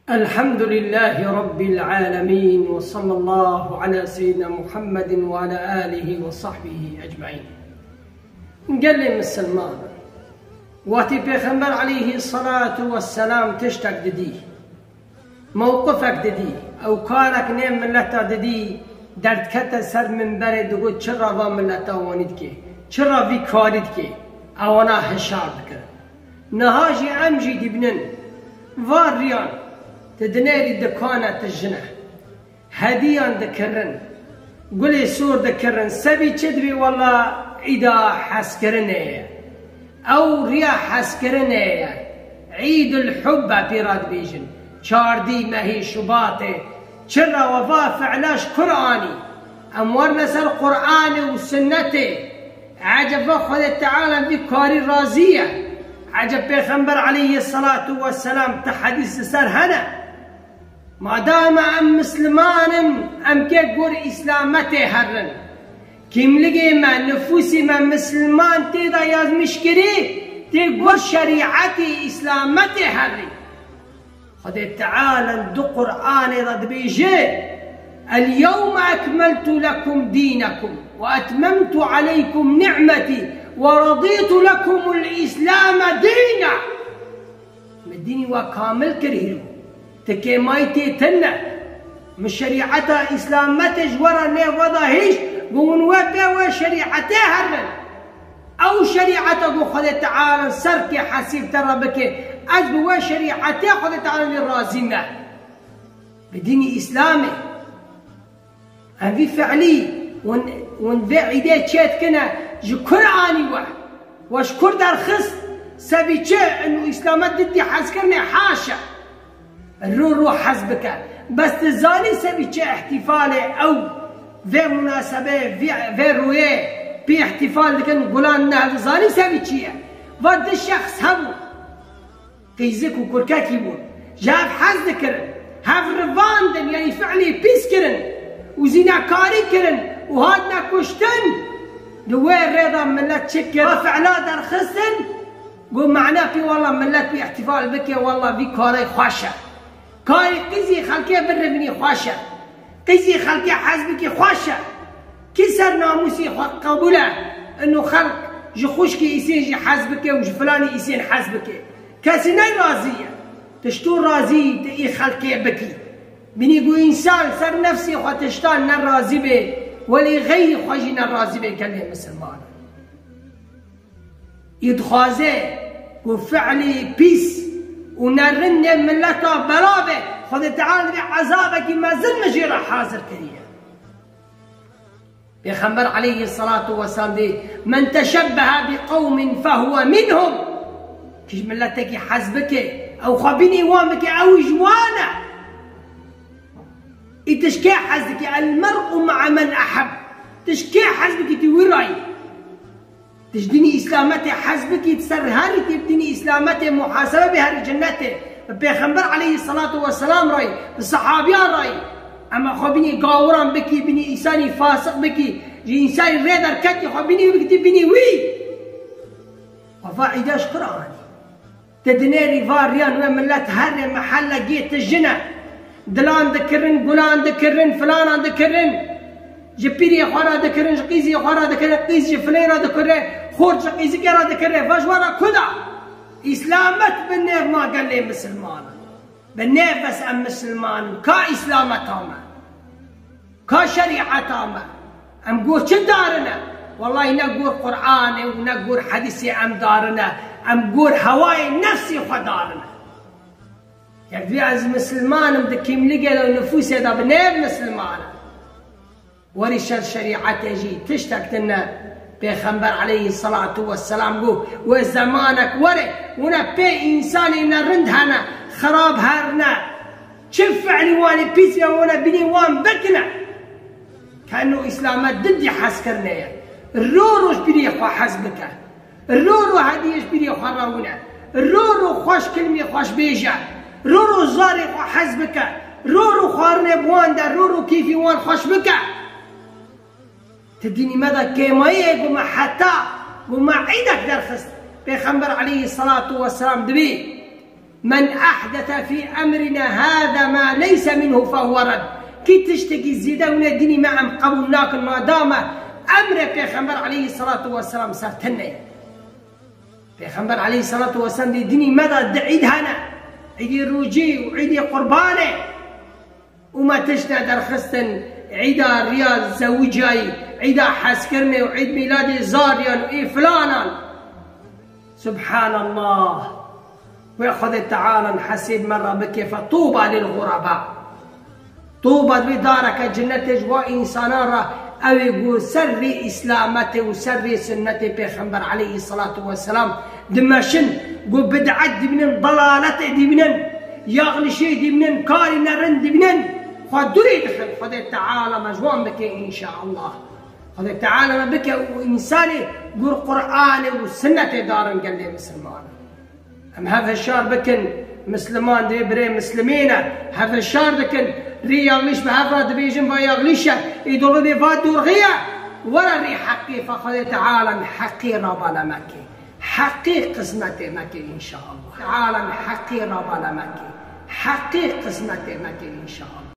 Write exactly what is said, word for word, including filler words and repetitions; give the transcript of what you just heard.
الحمد لله رب العالمين وصلى الله على سيدنا محمد وعلى آله وصحبه أجمعين. Gelê misilman, wextê Pêxember aleyhî salatu vesselam tiştek didî, mewqifek didî, ew karek nê mileta didî, derdkete ser minberê, digot, çira va mileta wanî dike, çira vî karî dike, ewana hişar dikirin. Niha jî em jî dibînin, va riyan, ti dinêrî dikane, ti jin e. Hediyan dikirin, gulê sor dikirin, sebî çi dibî, wela îda hezkirinê ye. Ew riya hezkirinê ye. Îdul Hubbe pê re dibêjin. Çardî mehê Şubatê. Çira we va fi'la ji kur anî? Em werine ser Qur'anê û Sunnetê. Eceb va Xwedê Teala vî karî razî ye? Eceb Pêxember aleyhî selatu vesselam ti hedîs li ser hene? Madama em misliman in, em kê gor îslametê herin. Kîmligê me, nifûsê me misliman tê de yazmîş kirî, tê gor şerîetê îslametê herî. Xwedê Teala di Qur'anê de dibêje, "El-yewme ekmeltu lekum dînekum ve etmemtu aleykum ni'metî ve radîtu lekumul îslame dîna." Min dînî we kamil kir hîro. Ti kêmayî tê tine. Min şerîeta îslametê ji we re nê veda hişt, got hûn we pê wê şerîetê herin. Ew şerîeta ku Xwedê Teala ser kê hesîb te re bike, ez bi wê şerîetê Xwedê Teala lê razî me. Bi dînî îslamê. Em vî fi'lî, hûn, hûn vê îdê çê dikine, ji kur anî we? We ji kur derxist? Sebî çi? Inu îslamet didî hezkirinê, haşa. Rû rû hez bike. Bes tu zanî sebî çi îhtîfalê ew vê munasebê, vê, vê rûyê pê îhtîfal dikin, gulan ne, tu zanî sebî çi ye? Va du şexs hebû. Qîzik û kurkekî bûn. Ji hev hez dikirin. Hev rivandin, yanî fi'lê pîs kirin û zînakarî kirin û hatine kuştin. Di wê rê de milet çi kir? Va fi'la derxistin. Got, mana pê wela milet pê îhtîfal bike, wela vî karê xweş e. Karê qîzî xelkê birivînî xweş e. Qîzî xelkê hez bikî xweş e. Kî ser namûsê xwe qebûl e? Ino xelk ji xwişkê îsên jî hez bike û ji filanî îsên hez bike. Kesî ne razî ye. Tiştû razî tu ê xelkê bikî. Binî ku însan ser nefsê xwe tiştan ne razî bê, welê xeyrî xwe jî ne razî bê gelê misilman. Ê dixwaze ku fi'lê pîs û nerind nê mileta bela be, Xwedê Teala dibê ezabekî mezin min jê re hazir kiriye. Pêxember aleyhî selatu weselam dê, "Men teşebbehe bi qewmin fehuwe minhum." Kî ji miletekî hez bike, ew xwe bînî wan bike, ew ji wan e. Î tu ji kê hez dikî? El mer'u ma'a men eheb. Tu ji kê hez bikî, tu wî rayî. Tu ji dînî îslametê hez bikî, tu ser herî tê bi dînî îslametê muhasebe bê herî cennetê. Bi Pêxember aleyhî selatu weselam rayî, bi sehabiyan rayî. Ema xwe bînî gawiran bikî, bînî însanî fasiq bikî, ji însanî rê derketî xwe bînî bikî, tu bînî wî. Xwe va îda ji kur anî? Te dinêrî va riyan we milet herê mehelle gê ti jin e. Dilan dikirin, gulan dikirin, filanan dikirin. Ji pîrê xwe re dikirin, ji qîzê xwe re dikirin, qîz ji filê re dikire, xort ji qîzikê re dikire. Va ji we re ku da? Îslamet bi nêv ma gelê misilman e. Bi nêv bes em misilman in. Ka îslameta me? Ka şerîeta me? Em gor çi darine? Wellahî ne gor Qur'anê û ne gor hedîsê em darine. Em gor hewayê nefsê xwe darine. Yek divê ez misilman im, di kîmligê de û nifûsê de bi nêv misilman im. Werî şer şerîetê jî tiştek tune. Pêxember aleyhî selatu weselam got, wê zemanek were, wina pê însanê nerind hene, xirab herne. Çi fi'lî wanê pîs ya wana binê wan bikine. Keno îslamet didî hezkirinê ye. Ro ro ji binê xwe hez bike. Ro ro hediyê ji binê xwe rawine. Ro ro xweş kilmê xweş bêje. Ro ro zarê xwe hez bike. Ro ro xwarinê bi wan de, ro ro kêfî wan xweş bike. Ti dînî me de kêmayî ye, ku me heta, ku me îdek derxist. Pêxember aleyhî selatu weselam dibê. من أحدث في أمرنا هذا ما ليس منه فهو رد. Kî tiştekî zêde wine dînî me em qebûl nakin, madame emrê Pêxember aleyhî salatu weselam ser tune ye. Pêxember aleyhî salatu weselam dê dînî me de di îd hene. Îdê rojî û îdê qurbanê. Û me tişt nederxistin, îda riya zewicayî, îda hezkirinê û îd mîladê zariyan û ê filanan. Subhanallah. Wê Xwedê Teala hesêb me re bike, fe tuba lil ğuraba. Tuba, dibê dareke cenetê ji wa însanan re, ew ê ku ser rê îslametê û ser rê sunnetê Pêxember aleyhî salatu weselam dimeşin, ku bid'et dibînin, dalaletê dibînin, yaxlişê dibînin, karê nerind dibînin, xwe dûrê dixin. Xwedê Teala me ji wan bike înşaallah. Xwedê Teala me bike û însanê ku Qur'anê û sunnetê darin gelê misilman. Em hev hişyar bikin, misliman dê birê mislimê ne. Hev hişyar dikin, rê yaxlîş bi hev re dibêjin, va yaxlîş e, îdolî dê va dorxî ye. Were rê heqî, fe Xwedê Teala heqî rabane meke. Heqî qismetê meke înşaallah. Teala heqî rabane meke. Heqî qismetê meke înşaallah.